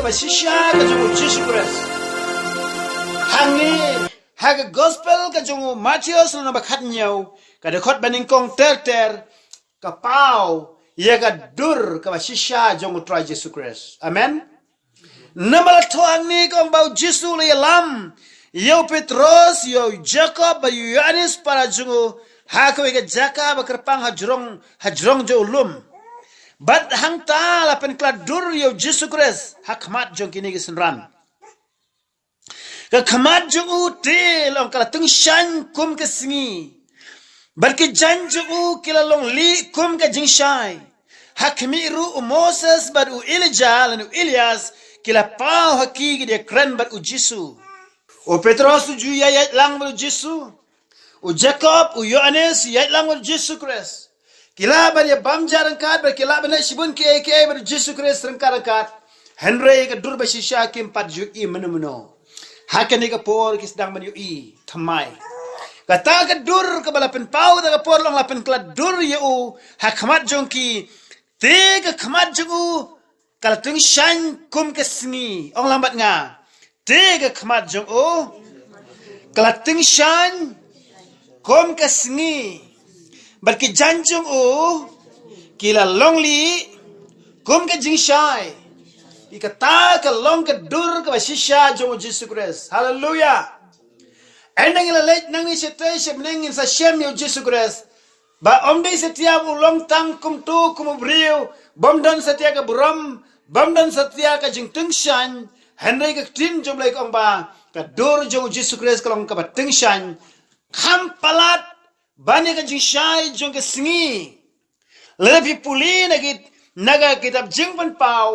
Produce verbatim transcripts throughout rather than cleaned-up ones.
Ba shisha ka jong u Jisu Khrist. Hangne, ha ka gospel ka jong u Mathaios lynnong ba khathynñiew, ka dkhot ba nyngkong ter ter, ka paw ïa ka dur kaba shisha jong u Trai Jisu Khrist. Amen. Namar la thoh hangne ka ong ba u Jisu u la ïalam ïa u Petros, ïa u Jakob bad ïa u Ïoannis para jong u, ha kawei ka jaka ba kyrpang hajrong, hajrong jong u lum. Bad hangta la pynkhlad dur ïa u Jisu Khrist ha khmat jong kine ki synran. Ka khmat jong u te long ka la tyngshaiñ kum ka sngi, bad ki jaiñ jong u ki la long lieh kum ka jingshai. Ha khmih ruh u Moses bad u Elijah lane u Elias ki la paw ha ki, ki da kren bad u Jisu. U Petros u ju ïaid lang bad u Jisu. U Jakob, u Ïoannis, ïaid lang bad u Jisu Khrist. Ki lah ban ïa bam ja ryngkat, bad ki lah ban leh shibun kiei kiei bad u Jisu Khrist ryngkat ryngkat. Hynrei ka dur ba shisha kim pat ju ïohi mynno mynno. Ha kane ka por ki sdang ban ïohi thymmai. Kata ka dur kaba la pynpaw kata ka por long la pynkhlad dur ïa u ha khmat jong ki. Te ka khmat jong u ka la tyngshaiñ kum ka sngi. Ong lang bad nga. Te ka khmat jong u ka la tyngshaiñ kum ka sngi, bad ki jaiñ jong u ki la long lieh kum ka jingshai. Ïa kata ka long ka dur kaba shisha jong u Jisu Khrist. Haleluya. Ynda ngi la leit nangne shatei sha bneng ngin sa shem ïa u Jisu Khrist. Ba ym dei satia ba u long tang kumto kum u briew, bym don satia ka burom, bym don satia ka jingtyngshaiñ, hynrei ka ktien jong u Blei ka ong ba ka dur jong u Jisu Khrist ka long kaba tyngshaiñ. Kham palat ban ïa ka jingshai jong ka sngi. Lada phi pule na ki, na ka kitab Jingpynpaw,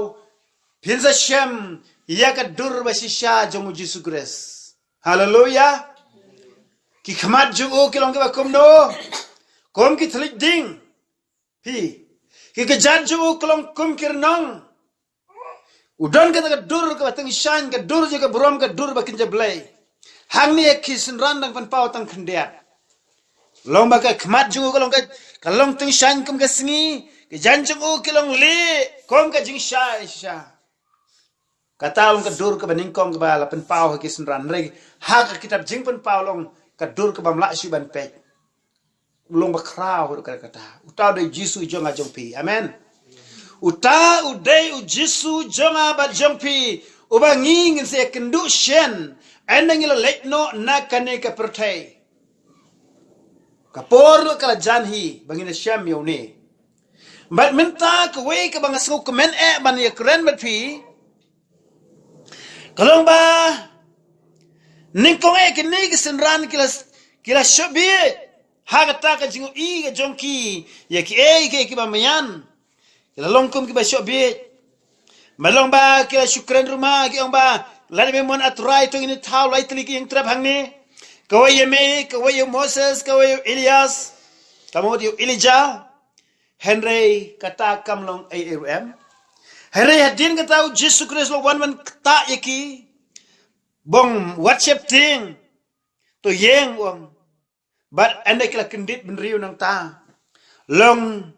phin sa shem ïa ka dur ba shisha jong u Jisu Khrist. Haleluya. Ki khmat jong u ki long kiba kumno? Kum ki thylliej ding. Phi. Ki kjat jong u ki long kum ki rnong. U don kata ka dur kaba tyngshaiñ, ka dur jong ka burom, ka dur ba kynja Blei. Hangne ki synran dang pynpaw tang khyndiat. Long ba ka khmat jong u ka long ka, ka long tyngshaiñ kum ka sngi, ki jaiñ jong u ki long lieh kum ka jingshai shisha. Kata long ka dur kaba nyngkong kaba la pynpaw ha ki synran. Hynrei ha ka kitab Jingpynpaw long ka dur kaba ym lah shuh ban peit. U long ba khraw ruh ka kata. Uta u dei u Jisu jong nga jong phi. Amen. Uta u dei u Jisu jong nga bad jong phi. Uba ngi ngin sa ïakynduh shen. Ynda ngi la leit noh na kane ka pyrthei. Ka por ruh ka la jan hi ba ngin ïa shem ïa une. Bad mynta kawei kaba nga sngewkmen eh ban ïakren bad phi. Ka long ba nyngkong eh kine ki synran ki la, ki la shoh bieit ha kata ka jingïohi ka jong ki ïa kiei kiei kiba maïan. Ki la long kum kiba shoh bieit. Ba long ba ki la shu kren ruh ma ki ong ba lada me mon, A Trai, to ngin ïa thaw lai tylli ki ïing trep hangne. Kawei ïa me, kawei ïa u Moses, kawei ïa u Elias, ka mut ïa u Elijah. Hynrei kata kam long ei ei ruh em. Hynrei hadien kata u Jisu Khrist u la wan ban ktah ïa ki. Bong wat sheptieng. To ïeng, u ong. Bad ynda ki la kyndit bynriew nangta, long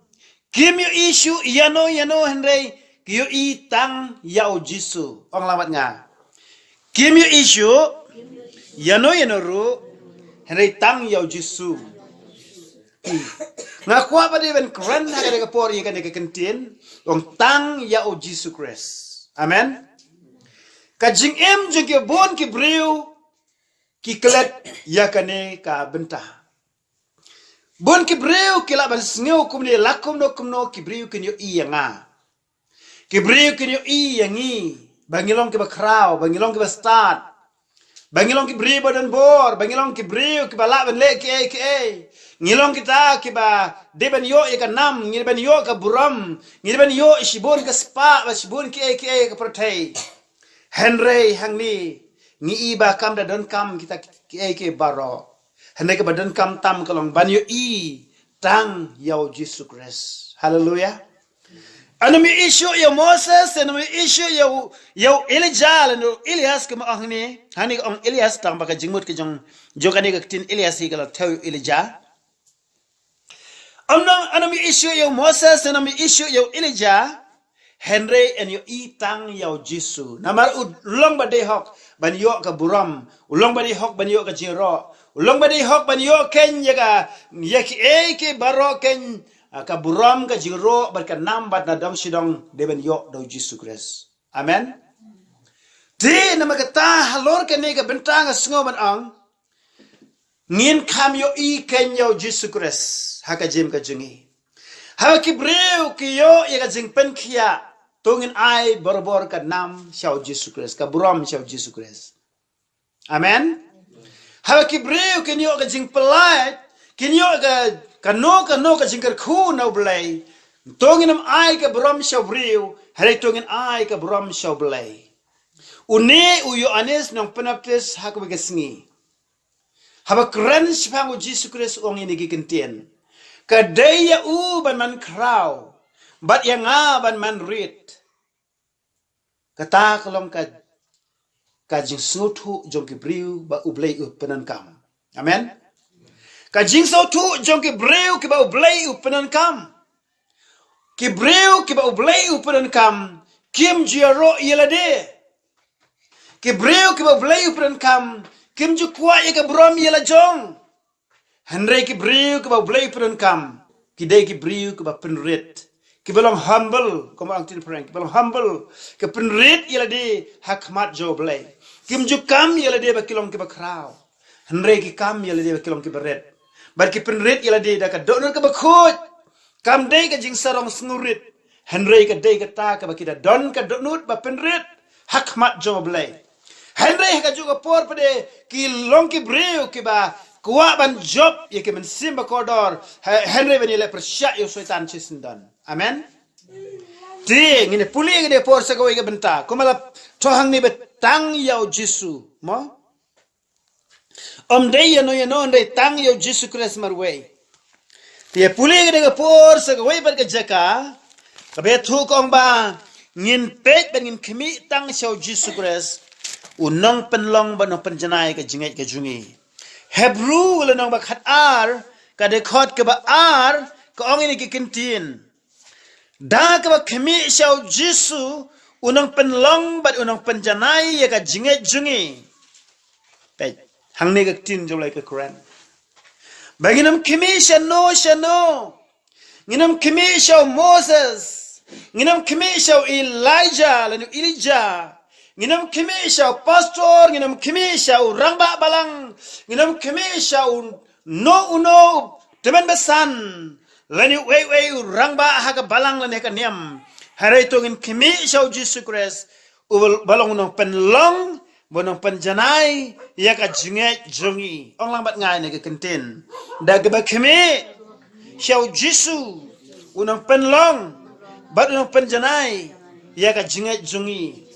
kim ïohi shuh ïano ïano, hynrei ki ïohi tang ïa u Jisu. Ong lang bad nga. Kim ïohi shuh ïano ïano ruh, hynrei tang ïa u Jisu. Nga kwah ba dei ban kren ha kane ka por ïa kane ka kyntien, ong tang ïa u Jisu Khrist. Amen. Ka jingim jong ki bun ki briew ki klet ïa kane ka bynta. Bun ki briew ki lah ban sngew kumne, la kumno kumno ki briew kin ïohi ïa nga. Ki briew kin ïohi ïa ngi ba ngi long kiba khraw, ba ngi long kiba stad, ba ngi long ki briew ba don bor, ba ngi long ki briew kiba lah ban leh kiei kiei. Ngi long kita kiba dei ban ïoh ïa ka nam, ngi dei ban ïoh ka burom, ngi dei ban ïoh shibun ka spah bad shibun kiei kiei ka pyrthei. Hynrei hangne ngi i ba kam da donkam kita kiei kiei baroh. Hynrei kaba donkam tam ka long ban ïohi tang ïa u Jisu Khrist. Haleluya. Ynnym ïohi shuh ïa u Moses, ynnym ïohi shuh ïa u, ïa u Elijah lane u Elias, kumba ong hangne. Hangne ka ong Elias tang ba ka jingmut ka jong, jong kane ka ktien Elias hi ka la thew ïa u Elijah. Ynnym, ynnym ïohi shuh ïa u Moses, ynnym ïohi shuh ïa u Elijah. Hynrei yn ïohi tang ïa u Jisu. Namar u long ba dei hok ban ïoh ka burom. U long ba dei hok ban ïoh ka jingïaroh. U long ba dei hok ban ïoh keiñ ïa ka, ïa kiei kiei baroh keiñ, ah, ka burom, ka jingïaroh bad ka nam bad na dong shi dong dei ban ïoh da u Jisu Khrist. Amen. Te namar kata halor kane ka bynta nga sngew ban ong, ngin kham ïohi keiñ ïa u Jisu Khrist ha ka jingim ka jong ngi. Haba ki briew ki ïoh ïa ka jingpynkhiah, to ngin ai barabor ka nam sha u Jisu Khrist, ka burom sha u Jisu Khrist. Amen. Haba ki briew kin ïoh ka jingpyllait, kin ïoh ka, kano kano ka jingkyrkhu na u Blei, to ngin ym ai ka burom sha u briew, hynrei to ngin ai ka burom sha u Blei. Une u Ïoannis Nongpynbaptis ha kawei ka sngi, haba kren shaphang u Jisu Khrist, u ong ïa kine ki kyntien: Ka dei ïa u ban man khraw, bad ïa nga ban man rit. Kata ka long ka, ka jingsngewthuh jong ki briew ba u Blei u pyndonkam. Amen. Ka jingsngewthuh jong ki briew kiba u Blei u pyndonkam. Ki briew kiba u Blei u pyndonkam kim ju ïaroh ïa lade. Ki briew kiba u Blei u pyndonkam kim ju kwah ïa ka burom ïa la jong. Hynrei ki briew kiba u Blei u pyndonkam, ki dei ki briew kiba pynrit, kiba long humble, kumba ong Tin Phareng, kiba long humble, ki pynrit ïa lade ha khmat jong u Blei. Kim ju kam ïa lade ba ki long kiba khraw, hynrei ki kam ïa lade ba ki long kiba rit. Bad ki pynrit ïa lade da ka dohnud kaba khuid. Kam dei ka jingsarong sngewrit, hynrei ka dei kata kaba ki da don ka dohnud ba pynrit ha khmat jong u Blei. Hynrei ha kajuh ka por pat de ki long ki briew kiba kwah ban jop ïa ki mynsiem bakordor, hy-, hynrei ban ïaleh pyrshah ïa u Soitan shisyndon. Amen. Te ngin ïa pule ïa kane ka por sa kawei ka bynta, kumba la thoh hangne, ba tang ïa u Jisu, mo? Ym dei ïano ïano, hynrei tang ïa u Jisu Khrist marwei. Te ïa pule ïa kane ka por sa kawei pat ka jaka, kaba ïathuh ka ong ba ngin peit bad ngin khmih tang sha u Jisu Khrist, u nongpynlong bad nongpynjanai ka jingngeit ka jong ngi. Hebru lynnong ba khatar, ka dkhot kaba ar, ka ong ïa kine ki kyntien: Da kaba khmih sha u Jisu, u nongpynlong bad u nongpynjanai ïa ka jingngeit jong ngi. Peit, hangne ka ktien jong u Blei ka kren ba ngin ym khmih shano shano. Ngin ym khmih sha u Moses. Ngin ym khmih sha u Elijah lane u Elijah. Ngin ym khmih sha u pastor, ngin ym khmih sha u rangbah balang, ngin ym khmih sha u no u no, tymmen basan, lane uei uei u rangbah ha ka balang lane ha ka niam. Hynrei to ngin khmih sha u Jisu Khrist, uba long u nongpynlong bad u nongpynjanai ïa ka jingngeit jong ngi. Ong lang bad nga ïa kane ka kyntien: Da kaba khmih sha u Jisu, u nongpynlong bad u nongpynjanai ïa ka jingngeit jong ngi.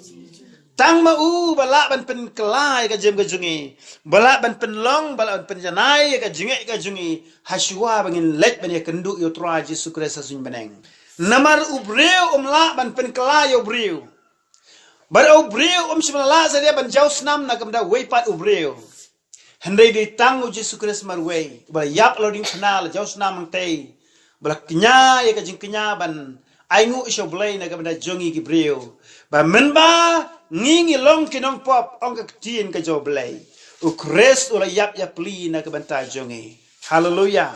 Tang ma u ba lah ban pynkylla ïa ka jingim ka jong ngi, ba lah ban pynlong, ba lah ban pynjanai ïa ka jingngeit ka jong ngi, hashuwa ba ngin leit ban ïakynduh ïa u Trai Jisu Khrist ha suiñ bneng. Namar u briew um lah ban pynkylla ïa u briew. Bad u briew um shym la lah satia ban jaw snam na ka bynta uwei pat u briew. Hynrei dei tang u Jisu Khrist marwei, uba la ïap halor diengphna, la jaw snam hangtei, ba la kñia ïa ka jingkñia ban ainguh sha u Blei na ka bynta jong ngi ki briew, ba mynba ngi ngi long ki nongpop, ong ka ktien ka jong u Blei, u Khrist u la ïap ïapli na ka bynta jong ngi. Haleluya.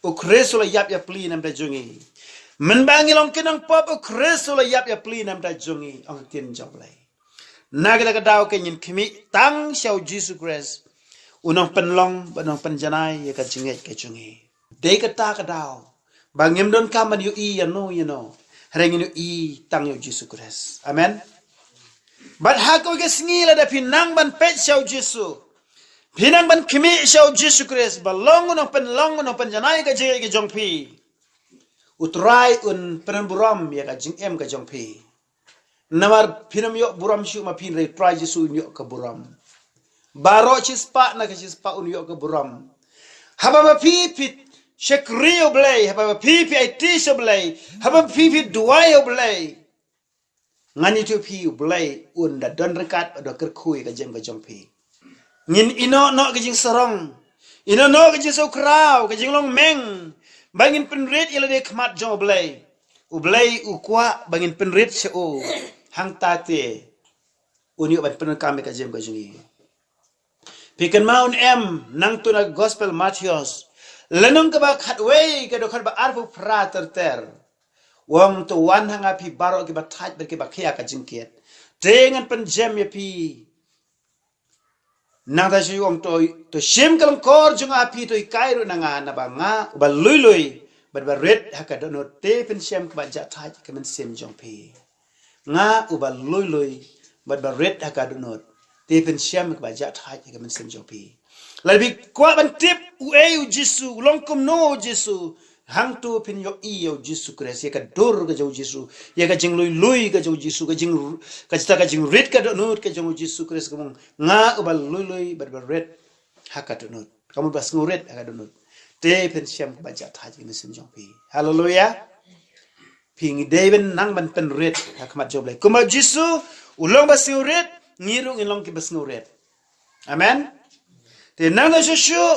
U Khrist u la ïap ïapli na ka bynta jong ngi. Mynba ngi long ki nongpop, u Khrist u la ïap ïapli na ka bynta jong ngi, ong ka ktien jong u Blei. Na kata ka daw ka ngin khmih tang sha u Jisu Khrist, u nongpynlong bad u nongpynjanai ïa ka jingngeit ka jong ngi. Dei kata ka daw ba ngim donkam ban ïohi ïano ïano, hynrei ngin ïohi tang ïa u Jisu Khrist. Amen. Bad ha kawei ka sngi lada phi nang ban peit sha u Jisu, phi nang ban khmih sha u Jisu Khrist ba long u nongpynlong, u nongpynjanai ïa ka jingngeit ka jong phi, u Trai un pynburom ïa ka jingim ka jong phi. Namar phin ym ïoh burom shuh ma phi, hynrei u Trai Jisu un ïoh ka burom. Baroh shispah na ka shispah un ïoh ka burom. Haba ma phi phi shakri ïa u Blei, haba ma phi phi aiti sha u Blei, haba ma phi phi duwai ïa u Blei, ngan ïathuh ïa phi, u Blei un da don ryngkat bad da kyrkhu ïa ka jingim ka jong phi. Ngin ïehnoh noh ka jingsarong, ïehnoh noh ka jingsngewkhraw, ka jinglong meng, ba ngin pynrit ïa lade ha khmat jong u Blei. U Blei u kwah ba ngin pynrit sha u, hangta te un ïoh ban pyndonkam ïa ka jingim ka jong ngi. Phi kynmaw ne em, nangta na Gospel Mathaios, lynnong kaba khatwei, ka dkhot ba arphew phra ter ter, u ong, "To wan ha nga phi baroh kiba thait bad kiba khia ka jingkit, te ngan pynjem ïa phi." Nangta shu ong, "To, to shim ka lyngkor jong nga ha phi, to hikai ruh na nga, naba nga uba lui lui bad ba rit ha ka dohnud, te pynshem kaba jah thait ïa ka mynsiem jong phi." Nga uba lui lui bad ba rit ha ka dohnud, te pynshem kaba jah thait ïa ka mynsiem jong phi. Lada phi kwah ban tip uei u Jisu, u long kumno u Jisu, hangto phin ïohi ïa u Jisu Khrist, ïa ka dur ka jong u Jisu, ïa ka jinglui lui ka jong u Jisu, ka jing, ka jita ka jingrit ka dohnud ka jong u Jisu Khrist, ka mut, "Nga uba lui lui bad ba rit ha ka dohnud." Ka mut ba sngewrit ha ka dohnud, te pynshem kaba jah thait ïa ka mynsiem jong phi. Haleluia. Phi, ngi dei ban nang ban pynrit ha khmat jong u Blei. Kumba u Jisu u long ba sngewrit, ngi ruh ngin long kiba sngewrit. Amen. Te nangta shuh shuh,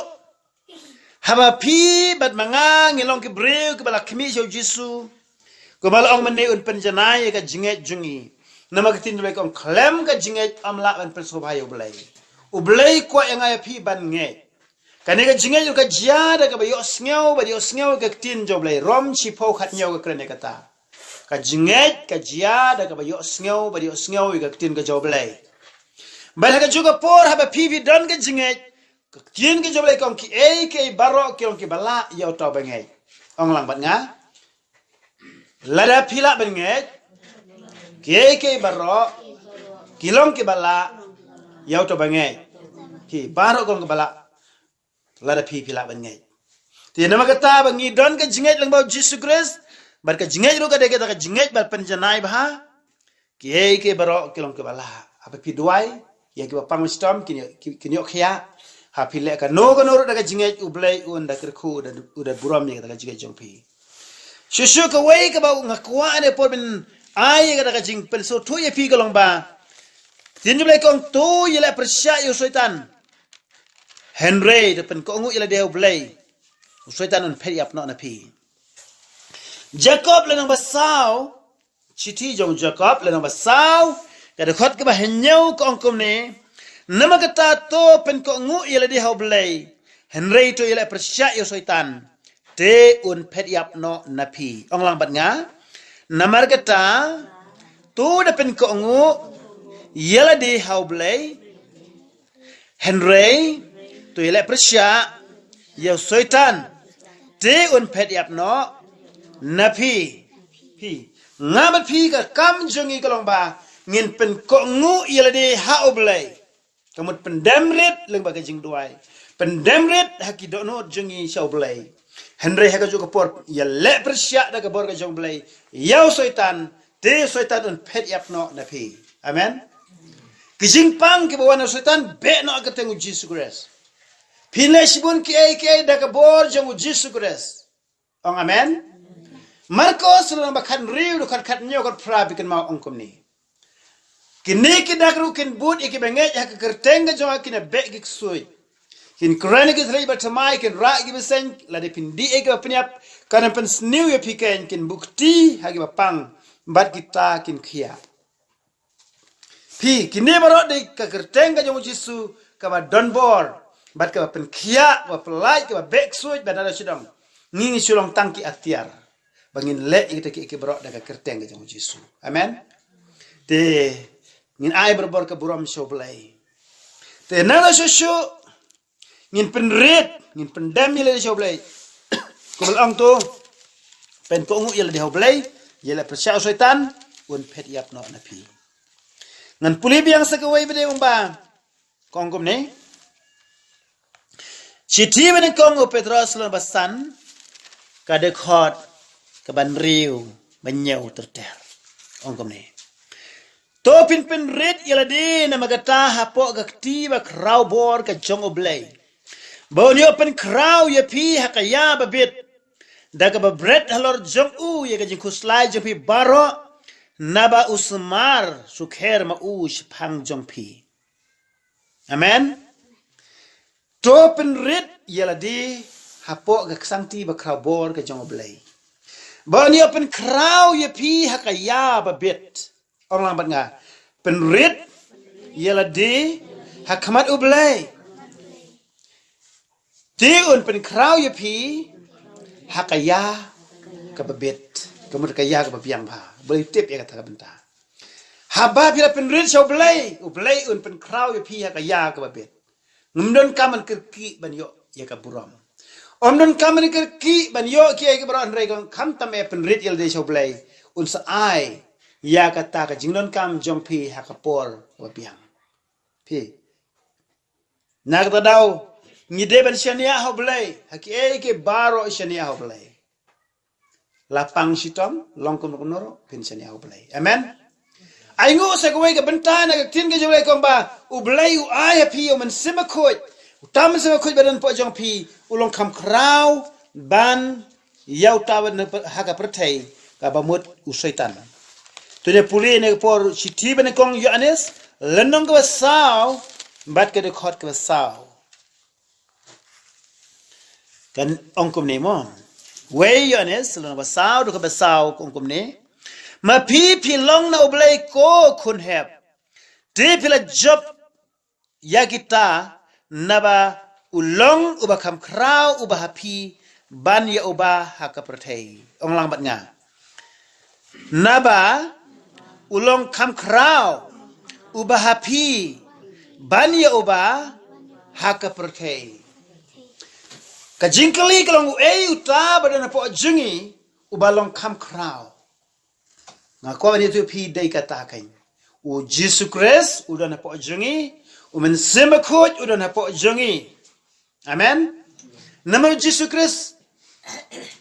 haba phi bad ma nga ngi long ki briew kiba la khmih sha u Jisu, kumba la ong mynne, un pynjanai ïa ka jingngeit jong ngi. Namar ka ktien jong u Blei ka ong, khlem ka jingngeit ym lah ban pynsngewbha ïa u Blei. U Blei u kwah ïa nga ïa phi ban ngeit. Kane ka jingngeit ruh ka jia da kaba ïohsngew bad ïohsngew ïa ka ktien jong u Blei. Rom shiphew khathynñiew ka kren ïa kata. Ka jingngeit ka jia da kaba ïohsngew bad ïohsngew ïa ka ktien ka jong u Blei. Bad ha kajuh ka por, haba phi phi don ka jingngeit, ka ktien ka jong u Blei ka ong, kiei kiei baroh ki long kiba lah ïa uta uba ngeit. Ong lang bad nga. Lada phi lah ban ngeit, kiei kiei baroh ki long kiba lah ïa uta uba ngeit. Ki baroh ki long kiba lah, lada phi phi lah ban ngeit. Te namar kata, ba ngi don ka jingngeit lyngba u Jisu Khrist, bad ka jingngeit ruh ka dei kata ka jingngeit ba pynjanai bha, kiei kiei baroh ki long kiba lah. Haba phi duwai ïa kiba pang shitom, kin ïoh, kin, kin ïoh khia. Haba phi leh kano kano ruh da ka jingngeit, u Blei un da kyrkhu, u da, u da burom ïa kata ka jingngeit jong phi. Shuh shuh, kawei kaba nga kwah ha kane ka por ban ai ïa kata ka jingpynsngewthuh ïa phi ka long ba, ka ktien jong u Blei ka ong, to ïaleh pyrshah ïa u Soitan, hynrei to pynkohnguh ïa lade ha u Blei, u Soitan un phet ïap noh na phi. Jakob lynnong ba saw, shithi jong u Jakob lynnong ba saw, ka dkhot kaba hynñiew ka ong kumne, namar kata to pynkohnguh ïa lade ha u Blei, hynrei to ïaleh pyrshah ïa u Soitan, te un phet ïap noh na phi. Ong lang bad nga. Namar kata, to da pynkohnguh ïa lade ha u Blei, hynrei to ïaleh pyrshah ïa u Soitan, te un phet ïap noh na phi. Phi, nga bad phi, ka kam jong ngi ka long ba ngin pynkohnguh ïa lade ha u Blei. Ka mut pyndem rit lyngba ka jingduwai, pyndem rit ha ki dohnud jong ngi sha u Blei. Hynrei ha kajuh ka por, ïaleh pyrshah da ka bor ka jong u Blei ïa u Soitan, te u Soitan un phet ïap noh na phi. Amen. Ki jingpang kiba wan na u Soitan, beh noh ha ka kyrteng u Jisu Khrist. Phin leh shibun kiei kiei da ka bor jong u Jisu Khrist. Ong amen. Markos lynnong ba khathynriew, dkhot khathynñiew, khatphra, phi kynmaw, ong kumne, kine ki dak ruh kin bud ïa kiba ngeit ha ka kyrteng ka jong nga, kin ïabeh ki ksuid, kin kren ïa ki thylliej bathymmai, kin rah ïa ki bseiñ, lada phin dih ïa kiba pynïap, kan ym pynsniew ïa phi keiñ, kin buh kti ha kiba pang, bad kita kin khia. Phi, kine baroh dei ka kyrteng ka jong u Jisu, kaba don bor, bad kaba pynkhiah, kaba pyllait, kaba beh ksuid, bad nada shadong. Ngi ngi shu long tang ki atiar ba ngin leh ïa kita kiei kiei baroh da ka kyrteng ka jong u Jisu. Amen. Te ngin ai barabor ka burom sha u Blei. Te nang la shuh shuh, ngin pynrit, ngin pyndem ïa lade sha u Blei. Kumba la ong, to pynkohnguh ïa lade ha u Blei, ïaleh pyrshah u Soitan, un phet ïap noh na phi. Ngan pule biang sa kawei pat de, ong ba, ka ong kumne. Shithi ba nyngkong u Petros lynnong ba san, ka dkhot kaba hynriew, ba hynñiew ter ter. Ong kumne. To phin pynrit ïa lade namar kata hapoh ka kti ba khraw bor ka jong u Blei, ba un ïoh pynkhraw ïa phi ha ka ïa ba bit, da kaba bret halor jong u ïa ka jingkhuslai jong phi baroh, naba u sumar sukher ma u shaphang jong phi. Amen. To pynrit ïa lade hapoh ka ksangti ba khraw bor ka jong u Blei, Ba un ïoh pynkhraw ïa phi ha ka ïa ba bit. Ong lang bad nga. Pynrit ïa lade ha khmat U Blei. Te un pynkhraw ïa phi ha ka ïa ka ba bit. Ka mut ka ïa ka ba biang bha. Blei tip ïa kata ka bynta. Haba phi la pynrit sha U Blei, U Blei un pynkhraw ïa phi ha ka ïa ka ba bit. Ngam donkam ban kyrkieh ban ïoh ïa ka burom. Ym donkam ban kyrkieh ban ïoh kiei kiei baroh, hynrei khamtam eh pynrit ïa lade sha U Blei, un sa ai ïa kata ka jingdonkam jong phi ha ka por ba biang. Phi. Na kata daw, ngi dei ban shaniah ha U Blei ha kiei kiei baroh, shaniah ha U Blei. La pang shitom, long kumno kumno ruh, phin shaniah ha U Blei. Amen. Ai nguh sa kawei ka bynta na ka ktien ka jong U Blei, kong ba U Blei u ai ha phi ïa U Mynsiem Bakhuid. Uta U Mynsiem Bakhuid ba don hapoh jong phi u long kham khraw ban ïa uta ba don ha ka pyrthei, kaba mut u Soitan. To ngin pule na ka por shithi ba nyngkong Ïoannis, lynnong kaba saw bad ka dkhot kaba saw. Kan ong kumne mo. Wei Ïoannis lynnong ba saw, dkhot ba saw, ong kumne. Ma phi phi long na U Blei ko khun hep. Te phi la jop ïa kita, naba u long uba kham khraw uba ha phi ban ïa uba ha ka pyrthei. Ong lang bad nga. Naba u long kham khraw uba ha phi ban ïa uba ha ka pyrthei. Ka jingkylli ka long, uei uta ba don hapoh jong ngi uba long kham khraw? Nga kwah ban ïathuh phi dei kata kein. U Jisu Khrist u don hapoh jong ngi, U Mynsiem Bakhuid u don hapoh jong ngi. Amen. Namar U Jisu Khrist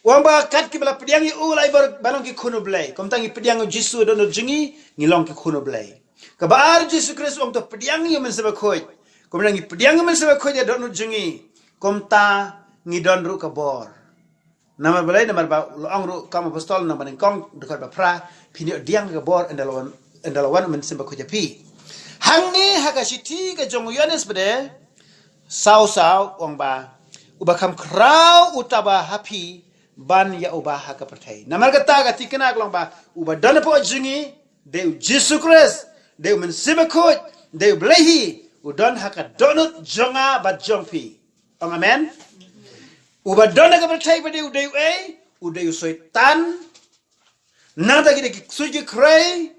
u ong ba kat kiba la pdiang ïa u la i ba long ki khun U Blei. Kumta ngi pdiang U Jisu don hapoh jong ngi, ngi long ki khun U Blei. Kaba ar, U Jisu Khrist u ong to pdiang ïa U Mynsiem Bakhuid. Kumta ngi pdiang ïa U Mynsiem Bakhuid ïa don hapoh jong ngi. Kumta ngi don ruh ka bor. Namar balei? Namar ba u la ong ruh kam apostol, namar nyngkong dkhot ba phra, phin ïoh pdiang ka bor ynda la wan, ynda la wan U Mynsiem Bakhuid ha phi. Hangne ha ka shithi ka jong u Ïoannis bad saw saw ong ba uba kham khraw uta ba ha phi ban ïa uba ha ka pyrthei. Namar kata ka thikna ka long ba uba don hapoh jong ngi dei U Jisu Khrist, dei U Mynsiem Bakhuid, dei U Blei hi u don ha ka dohnud jong nga bad jong phi. Ong amen. Uba don ha ka pyrthei ba dei u dei uei? U dei u Soitan. Nangta ki dei ki ksuid ki khrei,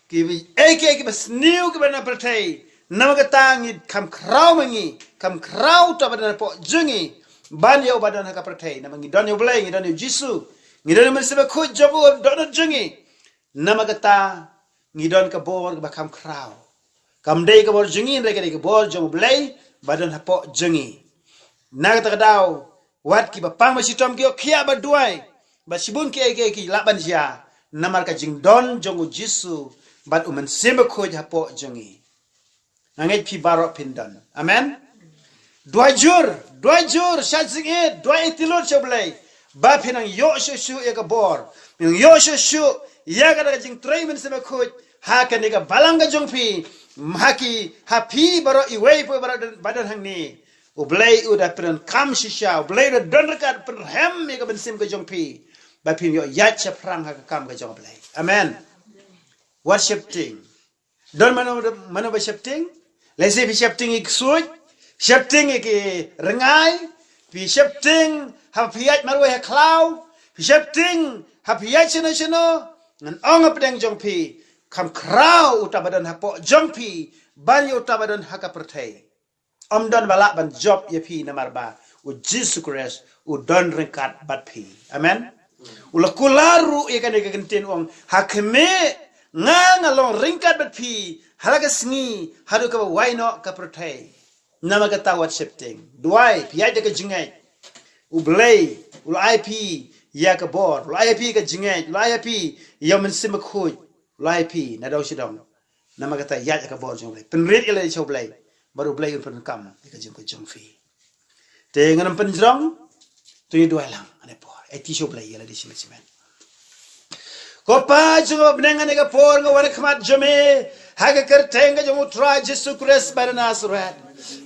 kiei kiei kiba sniew kiba na pyrthei. Namar kata ngi kham khraw ma ngi, kham khraw uta ba don hapoh jong ngi ban ïa uba don ha ka pyrthei. Namar ngi don ïa U Blei, ngi don ïa U Jisu, ngi don ïa U Mynsiem Bakhuid jong u dohnud jong ngi. Namar kata ngi don ka bor kaba kham khraw. Kam dei ka bor jong ngi, hynrei ka dei ka bor jong U Blei ba don hapoh jong ngi. Na kata ka daw, wat kiba pang ba shitom ki ïoh khiah ba duwai, ba shibun kiei kiei ki lah ban jia namar ka jingdon jong U Jisu bad U Mynsiem Bakhuid hapoh jong ngi. Nga ngeit phi baroh phin don. Amen. Duwai jur, duwai jur, shah jingit, duwai ïa U Blei ba phin nang ïoh shuh shuh ïa ka bor, phin nang ïoh shuh shuh ïa ka da ka jingtrei Mynsiem Bakhuid ha kane ka balang ka jong phi, ha ki, ha phi baroh, iwei pa iwei baroh ba don hangne. U Blei u da pyndonkam shisha, U Blei u da don ryngkat pynrhem ïa ka mynsiem ka jong phi ba phin ïoh ïaid shaphrang ha ka kam ka jong U Blei. Amen. Wat sheptieng. Don mano, mano ba sheptieng? Lehse phi sheptieng ïa ki ksuid, sheptieng ïa ki rngai, phi sheptieng haba phi ïaid marwei ha khlaw, phi sheptieng haba phi ïaid shano shano. Ngan ong hapdeng jong phi, kham khraw uta ba don hapoh jong phi ban ïa uta ba don ha ka pyrthei. Ym don ba lah ban jop ïa phi namar ba U Jisu Khrist u don ryngkat bad phi. Amen. U la kular ruh ïa kane ka kyntien, u ong, ha khmih, nga nga long ryngkat bad phi ha la ka sngi haduh kaba wai noh ka pyrthei. Namar kata wat sheptieng. Duwai, phi ïaid da ka jingngeit. U Blei u la ai phi ïa ka bor, u la ai phi ïa ka jingngeit, u la ai phi ïa U Mynsiem Bakhuid, u la ai phi naduh shadong. Namar kata ïaid ha ka bor jong U Blei, pynrit ïa lade sha U Blei, bad U Blei un pyndonkam ïa ka jingkhuid jong phi. Te ngin ym pynjrong, to ngin duwai lang ha kane ka por. Aiti sha U Blei ïa lade shimet shimet. Ko Pa jong nga ba ha bneng, ha kane ka por nga wan ha khmat jong me ha ka kyrteng ka jong U Trai Jisu Khrist ba na Nasareth.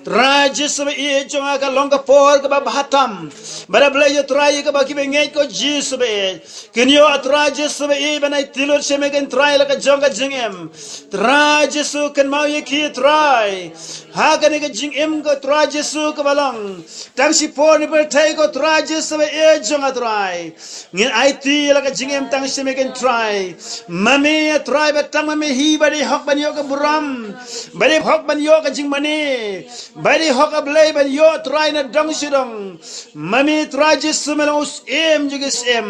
Trai Jisu ba ïeit jong nga, ka long ka por kaba bha tam. Bad A Blei ïa Trai ïa kaba ki bangeit ko Jisu ba ïeit kin ïoh, Trai Jisu ba ïeit, ban aiti lut sha me ko Trai la ka jong ka jingim. Trai Jisu kynmaw ïa ki Trai ha kane ka jingim ko Trai Jisu kaba long tang shipor na pyrthei ko Trai Jisu ba ïeit jong nga Trai. Ngin aiti la ka jingim tang sha me ko Trai. Ma me Trai ba tang ma me hi ba dei hok ban ïoh ka burom, ba dei hok ban ïoh ka jingmane, ba dei hok A Blei ban ïoh Trai na dong sha dong. Ma me Trai Jisu me long u Syiem jong ki syiem,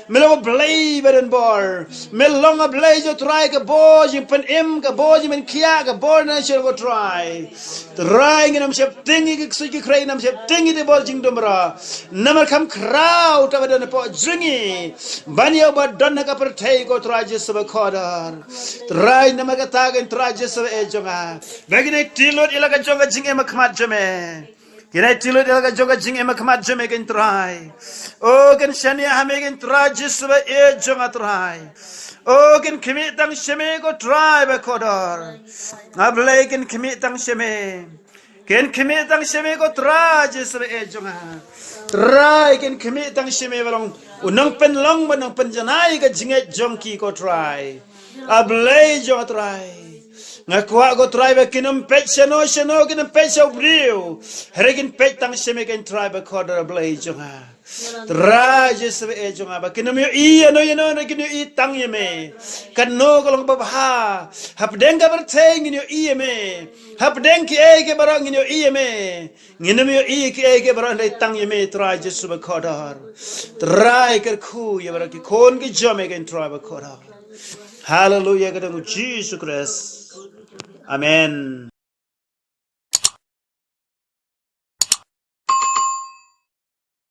me long U Blei ba don bor, me long A Blei jong Trai, ka bor jingpynim, ka bor jingpynkhiah, ka bor na sha ko Trai. Trai ngin ym sheptieng ïa ki ksuid ki khrei, ngin ym sheptieng ïa ki bor jingdum bra. Namar kam khraw ta ba don hapoh jong ngi ban ïa uba don ha ka pyrthei ko Trai Jisu ba kordor. Trai namar kata ko Trai Jisu ba ïeit jong nga, ba kin aiti lut ïa la ka jong ka jingim ha khmat jong me. Kin aiti lut ïa la ka jong ka jingim ha khmat jong me ko Trai. O kin shaniah ha me ko Trai Jisu ba ïeit jong nga Trai. O kin khmih tang sha me ko Trai ba kordor. A Blei kin khmih tang sha me. Kin khmih tang sha me ko Trai Jisu ba ïeit jong nga. Trai kin khmih tang sha me ba long u nongpynlong bad nongpynjanai ka jingngeit jong ki ko Trai. A Blei jong nga Trai. Nga kwah ko Trai ba kin ym peit shano shano, kin ym peit sha u briew. Hynrei kin peit tang sha me ko Trai ba kordor A Blei jong nga. Trai Jisu ba ïeit jong nga, ba kin ym ïohi ïano ïano, hynrei kin ïohi tang ïa me. Kano ka long babha, hapdeng ka pyrthei ngin ïohi ïa me. Hapdeng kiei kiei baroh ngin ïohi ïa me. Ngin ym ïohi kiei kiei baroh hynrei tang ïa me Trai Jisu ba kordor. Trai kyrkhu ïa baroh ki khun ki jong me ko Trai ba kordor. Haleluia, ka dei u Jisu Khrist. Amen.